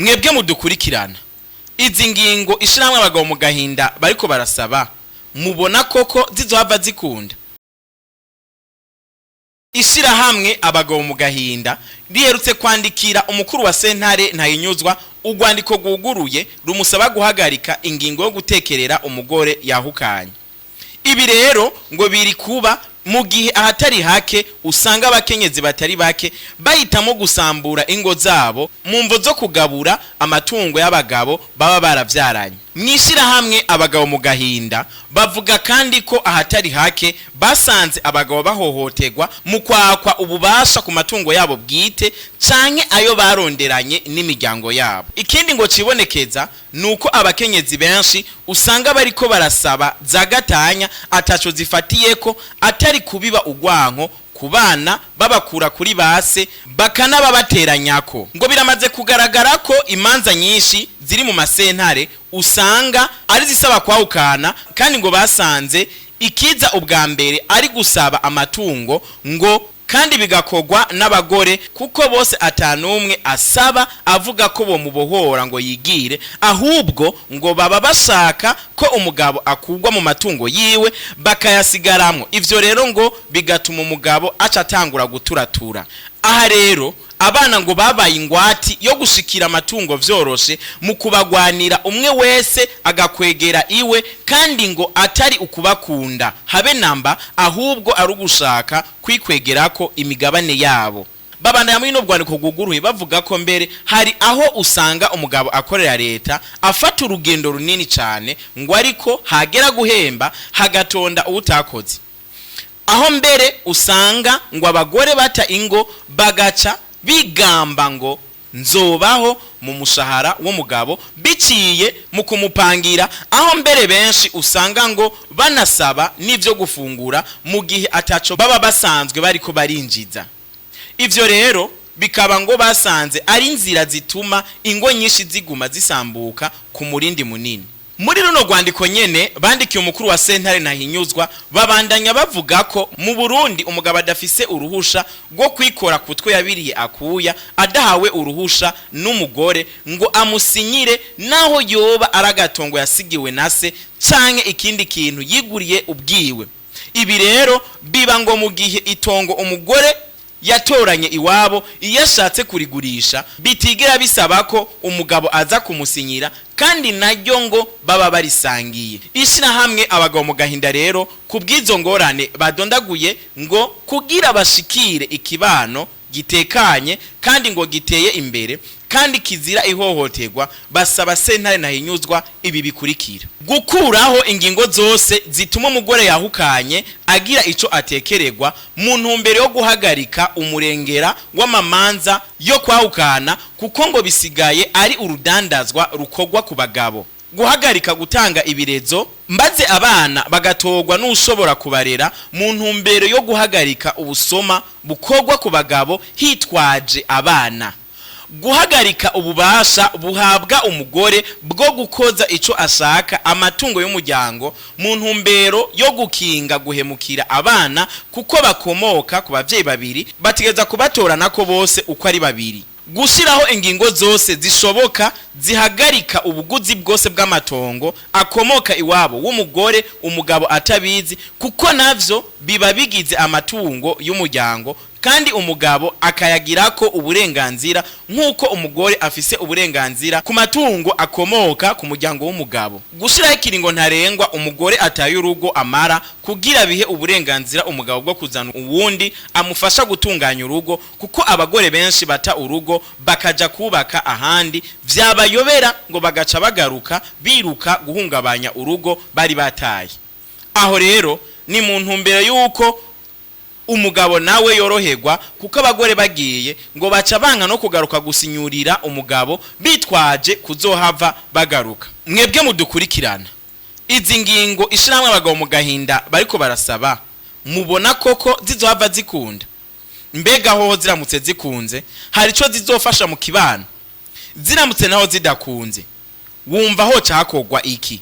Mwebwe mudukurikirana, izi ngingo ishyirahamwe Abagabo mu Gahinda bariko barasaba, mubona koko zizohava zikunda? Ishyirahamwe Abagabo mu Gahinda riherutse kwandikira umukuru wa sentare Ntahinyuzwa urwandiko rwuguruye rumusaba guhagarika ingingo yo gutekerera umugore yahukanye. Ibi rero ngo biri kuba mu gihe ahatari hake usanga abakenyezi batari bake bahitamo gusambura ingo zabo mu mvo zo kugabura amatungo y'abagabo baba baravyaranye. Mw'ishyirahamwe Abagabo mu Gahinda bavuga kandi ko ahatari hake basanze abagabo bahohoterwa mu kwakwa ububasha ku matungo yabo bwite canke ayo baronderanye n'imiryango yabo. Ikindi ngo cibonekeza ni uko abakenyezi benshi usanga bariko barasaba za gatanya ataco zifatiyeko, atari kubiba urwanko ku bana babakura kuri base bakanababateranyako. Ngo biramaze kugaragara ko imanza nyinshi ziri mu masentare usanga ari zisaba kwahukana, kandi ngo basanze ikiza ubwa mbere ari gusaba amatungo, ngo kandi bigakorwa n'abagore, kuko bose atanumwe asaba avuga ko bomubohora ngo yigire, ahubwo ngo baba bashaka ko umugabo akugwa mu matungo yiwe bakayasigaramwo. Ivyo rero ngo bigatuma umugabo aca atangura guturatura. Aha rero abana ngo babaye ingwati yo gushikira amatungo vyoroshe mu kubagwanira, umwe wese agakwegera iwe, kandi ngo atari ukubakunda habe namba, ahubwo ari ugushaka kwikwegerako imigabane yabo. Babandanya muri no bwandiko bwuguruye bavuga ko mbere hari aho usanga umugabo akorera leta afata urugendo runini cyane, ngo ariko hagera guhemba hagatonda uwutakoze, aho mbere usanga ngo abagore bata ingo bagaca bigamba ngo nzobaho mu mushahara w'umugabo biciye mu kumupangira, aho mbere benshi usanga ngo banasaba n'ibyo gufungura mu gihe ataco baba basanzwe bariko barinjiza. Ivyo rero bikaba ngo basanze ari inzira zituma ingo nyinshi ziguma zisambuka ku murindi munini. Muri runo rwandiko nyene bandikiye umukuru wa sentare Ntahinyuzwa, babandanya bavuga ko mu Burundi umugabo adafise uruhusha rwo kwikora kutwe yabiriye akuya adahawe uruhusha n'umugore ngo amusinyire, naho yoba ari agatongo yasigiwe na se canke ikindi kintu yiguriye ubwiwe. Ibi rero biba ngo mu gihe itongo umugore yatoranye iwabo iyo ashatse kurigurisha bitigera bisaba ko umugabo aza kumusinyira, kandi naryo ngo baba barisangiye. Ishyirahamwe Abagabo mu Gahinda rero ku bw'izo ngorane badondaguye, ngo kugira bashikire ikibano gitekanye kandi ngo giteye imbere kandi kizira ihohoterwa, basaba sentare Ntahinyuzwa ibi bikurikira: gukuraho ingingo zose zituma umugore yahukanye agira ico atekererwa mu ntumbero yo guhagarika umurengera w'amamanza yo kwahukana, kuko ngo bisigaye ari urudandazwa rukorwa ku bagabo; guhagarika gutanga ibirezo mbaze abana bagatorwa n'ushobora kubarera mu ntumbero yo guhagarika ubusoma bukorwa ku bagabo hitwaje abana; guhagarika ububasha buhabwa umugore bwo gukoza ico ashaka amatungo y'umuryango mu ntumbero yo gukinga guhemukira abana, kuko bakomoka ku bavyeyi babiri bategeza kubatorana ko bose uko ari babiri; gushyiraho ingingo zose zishoboka zihagarika ubuguzi bwose bw'amatongo akomoka iwabo w'umugore umugabo atabizi, kuko navyo biba bigize amatungo y'umuryango kandi umugabo akayagirako uburenganzira nk'uko umugore afise uburenganzira ku matungo akomoka ku muryango w'umugabo; gushyiraho ikiringo ntarengwa umugore ataye urugo amara kugira bihe uburenganzira umugabo bwo kuzana uwundi amufasha gutunganya urugo, kuko abagore benshi bata urugo bakaja kubaka ahandi, vyabayobera ngo bagaca bagaruka biruka guhungabanya urugo bari bataye. Aho rero ni mu ntumbero y'uko umugabo nawe yoroherwa, kuko abagore bagiye ngo baca banka no kugaruka gusinyurira umugabo bitwaje kuzohava bagaruka. Mwebwe mudukurikirana, izi ngingo ishyirahamwe Abagabo mu Gahinda bariko barasaba, mubona koko zizohava zikunda? Mbega hoho ziramutse zikunze hari ico zizofasha mu kibano? Ziramutse naho zidakunze, wumva ho cakogwa iki?